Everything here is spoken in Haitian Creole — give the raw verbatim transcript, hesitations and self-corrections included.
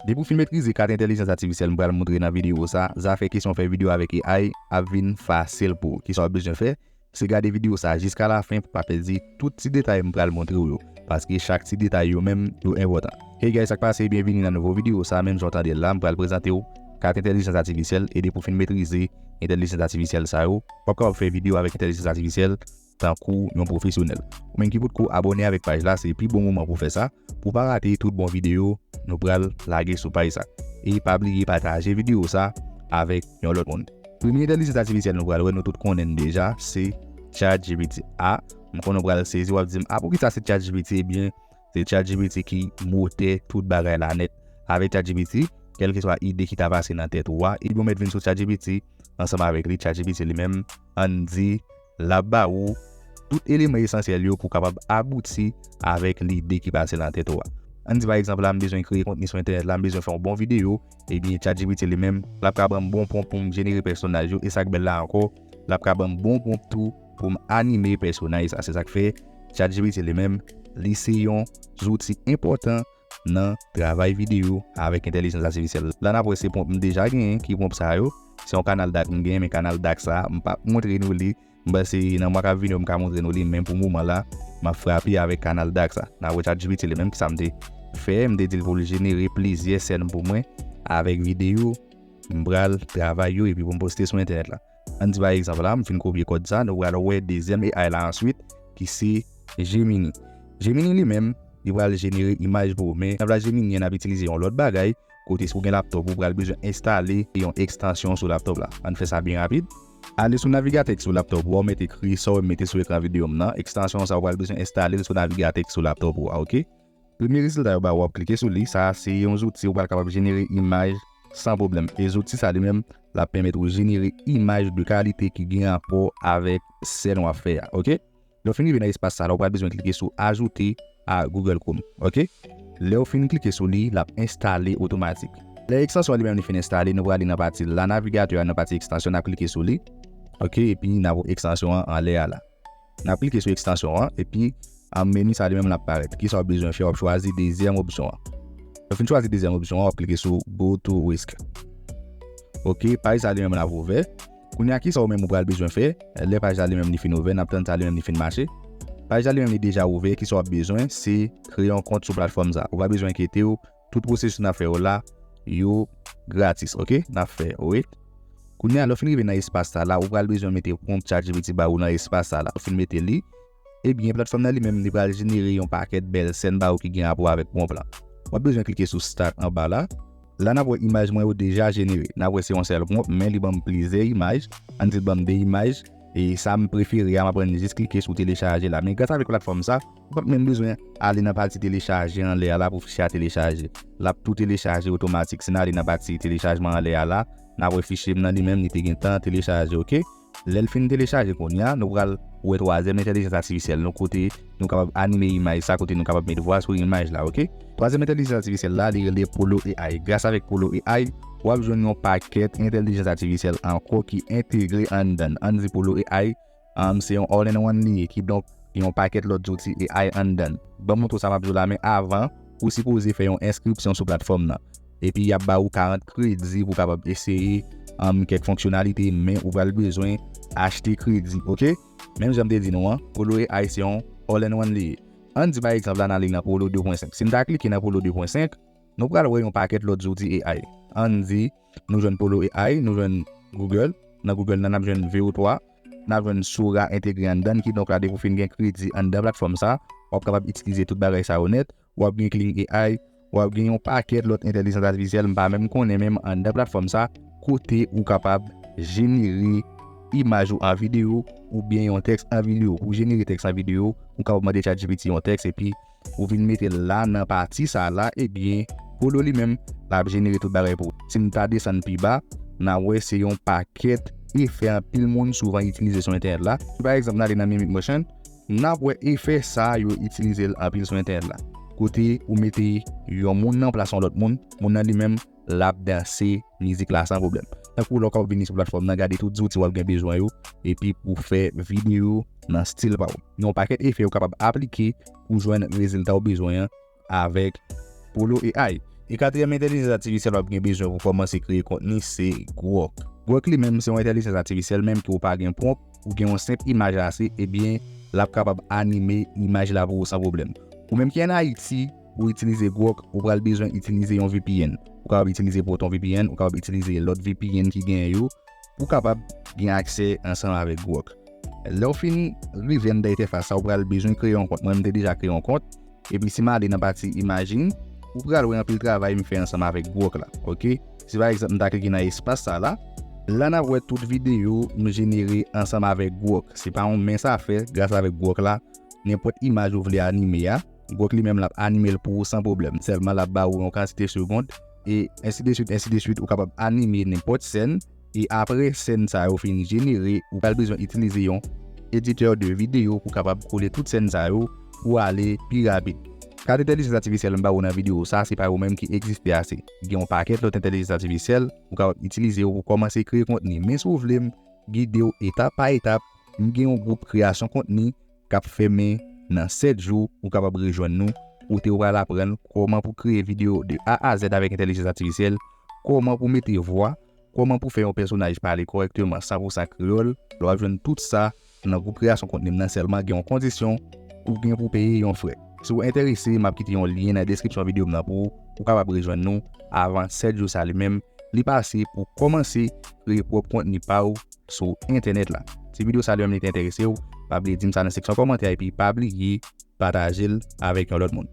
Depi w fin metrize kat entèlijans atifisyèl m pral montre nan videyo sa, zafè kesyon fè videyo avèk A I ap vin fasil pou ou. Kisa w bezwen fè? Se gade videyo sa jiska lafen pou pa pèdi tout ti detay m pral montre w yo, paske chak ti detay yo menm yo enpòtan. Hey guys, sa k pase? Byenvini nan nouvo videyo sa. Menm jan w tande l la, m pral prezante w kat entèlijans atifisyèl, e depi w fin metrize entèlijans atifisyèl sa yo, w ap kapab fè videyo avèk entèlijans atifisyèl tankou yon pwofesyonèl. Ou menm ki potko abòne avèk paj la, se pi bon moman pou fè sa, pou w pa rate tout bon videyo nou pral lage sou paj sa. E pa bliye pataje videyo sa avèk yon lòt moun. Premye entèlijans atifisyèl nou pral wè, nou tout konnen l deja, se ChatGPT. A, m konnen w pral sezi, w ap di m, "A, poukisa se ChatGPT?" Ebyen, se ChatGPT ki motè tout bagay la nèt. Avèk ChatGPT, kèlkeswa ide ki ta pase nan tèt ou a, ebyen w mèt vin sou ChatGPT, ansanm avèk li, ChatGPT li menm, ann di, l ap ba ou tout eleman esansyèl yo pou w kapab abouti avèk lide ki pase nan tèt ou a. Ann di pa egzanp la, m bezwen kreye kontni sou entènèt la, m bezwen fè yon bon videyo, ebyen ChatGPT li menm, l ap ka ban m bon pwonp pou m jenere pèsonaj yo, e sa k bèl la ankò, l ap ka ban m bon pwonp tou pou m anime pèsonaj sa. Se sa k fè ChatGPT li menm, li se yon zouti enpòtan nan travay videyo avèk entèlijans atifisyèl. La n ap wè se pwonp m deja genyen, ki pwonp sa yo. Se yon kanal dak m genyen, men kanal dak sa, m p ap montre nou li. M panse nan mwa k ap vini yo, m ka montre nou li, men pou moman la, m ap frape avèk kanal dak sa. N ap wè ChatGPT li menm, kisa m te fè, m te di l pou l jenere plizyè sèn pou mwen avèk videyo m pral travay yo epi pou m poste sou entènèt la. Ann di pa egzanp la, m fin kopye kòd sa, nou pral wè dezyèm A I la answit, ki se Gemini. Gemini li menm, li pral jenere imaj pou ou. Men nan plas Gemini an, n ap itilize yon lòt bagay, kote si w gen laptòp, ou pral bezwen enstale yon ekstansyon sou laptòp la. Ann fè sa byen rapid. Ale sou navigatè k sou laptòp ou a, w mèt ekri sa w mete sou ekran videyo m nan. Ekstansyon sa, ou pral bezwen enstale l sou navigatè k sou laptòp ou a, oke? Premye rezilta yo ba ou, w ap klike sou li. Sa a se yon zouti ou pral kapab jenere imaj san pwoblèm. E zouti sa li menm, l ap pèmèt ou jenere imaj de kalite ki gen rapò avèk sèn w ap fè a, oke? Lè w fin rive nan espas sa la, ou pral bezwen klike sou ajoute a Google Chrome, oke? Lè w fin klike sou li, l ap enstale otomatik. Lè ekstansyon an li menm li fin enstale, nou prale nan pati la navigatè a, nan pati ekstansyon, n ap klike sou li, oke? Epi n ap wè ekstansyon an anlè a la. N ap klike sou ekstansyon an, epi an meni sa li menm l ap parèt. Kisa w bezwen fè? W ap chwazi dezyèm opsyon an. Lè w fin chwazi dezyèm opsyon an, w ap klike sou Go to Risk. Oke, paj sa li menm l ap ouvè. Kounye a, kisa ou menm ou pral bezwen fè? Lè paj la li menm li fin ouvè, n ap tann sa li menm li fin mache. Paj la li menm li deja ouvè, kisa w ap bezwen? Se kreye yon kont sou platfòm sa. Ou pa bezwen enkyete w, tout pwosesis n ap fè yo la, yo gratis, oke? N ap fè wait. Kounye a, lè w fin rive nan espas sa la, ou pral bezwen mete pwonp ChatGPT ba ou nan espas sa la. Ou fin mete li, ebyen, platfòm nan li menm, li pral jenere yon pakèt bèl sèn ba ou ki gen rapò avèk pwonp la. W ap bezwen klike sou Start anba la. La, n ap wè imaj mwen yo deja jenere. N ap wè se yon sèl pwonp, men li ban m plizyè imaj. Ann di l ban m de imaj. E sa m prefere a, m ap ann jis klike sou telechaje la. Men gras avèk platfòm sa, ou p ap menm bezwen ale nan pati telechaje anlè a la pou fichye a telechaje. L ap tou telechaje otomatik. Si n ale nan pati telechajman anlè a la, n ap wè fichye m nan li menm, li te gentan telechaje, oke? Lè l fin telechaje kounye a, nou pral wè twazyèm entèlijans atifisyèl nou, kote nou kapab anime imaj sa, kote nou kapab met vwa sou imaj la, oke? Twazyèm entèlijans atifisyèl la, li rele Polo A I. Gras avèk Polo A I, w ap jwenn yon pakèt entèlijans atifisyèl ankò ki entegre anndan l. Ann di Polo A I, um, se yon all-in-one li ye, kidonk yon pakèt lòt zouti A I anndan l. Ban m montre w sa m ap di w la, men avan, ou sipoze fè yon enskripsyon sou platfòm nan. Epi y ap ba ou karant kredi pou w kapab eseye, um, kèk fonksyonalite, men ou pral bezwen achte kredi, oke? Menm jan m te di nou an, Polo A I se yon all-in-one li ye. Ann di pa egzanp la n ale nan Polo de pwen senk. Si n ta klike nan Polo de pwen senk, nou pral wè yon pakèt lòt zouti A I. Ann di, nou jwenn Polo A I, nou jwenn Google. Nan Google nan, n ap jwenn V O twa, n ap jwenn Sora entegre anndan l, kidonk la depi w fin gen kredi anndan platfòm sa, w ap kapab itilize tout bagay sa yo nèt. W ap gen Kling A I, w ap gen yon pakèt lòt entèlijans atifisyèl, m pa menm konnen menm anndan platfòm sa, kote ou kapab jenere imaj ou an videyo, oubyen yon tèks an videyo. Pou w jenere tèks an videyo, ou kapab mande ChatGPT yon tèks, epi ou vin mete l la nan pati sa la, ebyen, Polo li menm, l ap jenere tout bagay pou ou. Si n ta desann pi ba, n a wè se yon pakèt efè anpil moun souvan itilize sou entènèt la. Si pa egzanp, n ale nan Mimic Motion, n ap wè efè sa yo itilize l anpil sou entènèt la. Kote ou mete yon moun nan plas yon lòt moun, moun nan li menm, l ap danse mizik la san pwoblèm. Tankou lè w kapab vini sou platfòm nan, gade tout zouti w ap gen bezwen yo, epi pou fè videyo nan stil pa w. Gen yon pakèt efè ou kapab aplike pou jwenn rezilta w bezwen an avèk Polo A I. E katriyèm entèlijans atifisyèl w ap gen bezwen pou kòmanse kreye kontni se Grok. Grok li menm se yon entèlijans atifisyèl, menm ke w pa gen pwonp, ou gen yon senp imaj ase, ebyen, l ap kapab anime imaj la pou ou san pwoblèm. Ou menm ki ann Ayiti, ou itilize Grok, ou pral bezwen itilize yon V P N. Ou kapab itilize Proton V P N, ou kapab itilize lòt V P N ki genyen yo, pou kapab gen aksè ansanm avèk Grok. Lè w fin rive anndan entèfas sa, ou pral bezwen kreye yon kont. Mwen, m te deja kreye yon kont. Epi si m ale nan pati imajin, ou pral wè anpil travay m fè ansanm avèk Grok la. Oke? Si pa egzanp, m ta klike nan espas sa la, la n ap wè tout videyo m jenere ansanm avèk Grok. Se pa yon mens afè, gras avèk Grok la, nenpòt imaj ou vle anime a, Grok li menm l ap anime l pou ou san pwoblèm. Sèlman l ap ba ou yon kantite segonn, e ensi de swit, ensi de swit, ou kapab anime nenpòt sèn, e apre sèn sa yo fin jenere, ou pral bezwen itilize yon editè de videyo pou kapab kole tout sèn sa yo pou ale pi rapid. Kat entèlijans atifisyèl m ba ou nan videyo sa, se pa yo menm ki egziste ase. Gen yon pakèt lòt entèlijans atifisyèl ou kapab itilize yo pou kòmanse kreye kontni. Men si w vle m gide w etap pa etap, m gen yon gwoup kreyasyon kontni k ap fèmen nan sèt jou, ou kapab rejwenn nou, kote w pral aprann kòman pou kreye videyo de A a Z avèk entèlijans atifisyèl, kòman pou mete vwa, kòman pou fè yon pèsonaj pale kòrèkteman san pou san kreyòl. Lè w ap jwenn tout sa nan gwoup kreyasyon kontni m nan, sèlman gen yon kondisyon, ou gen pou peye yon frè. Si w enterese, m ap kite yon lyen nan deskripsyon videyo m nan pou ou, ou kapab rejwenn nou avan sèt jou sa li menm li pase pou kòmanse kreye pwòp kontni pa w sou entènèt la. Si videyo sa li menm li te enterese w, pa bliye di m sa nan seksyon kòmantè epi pa bliye pataje l avèk yon lòt moun.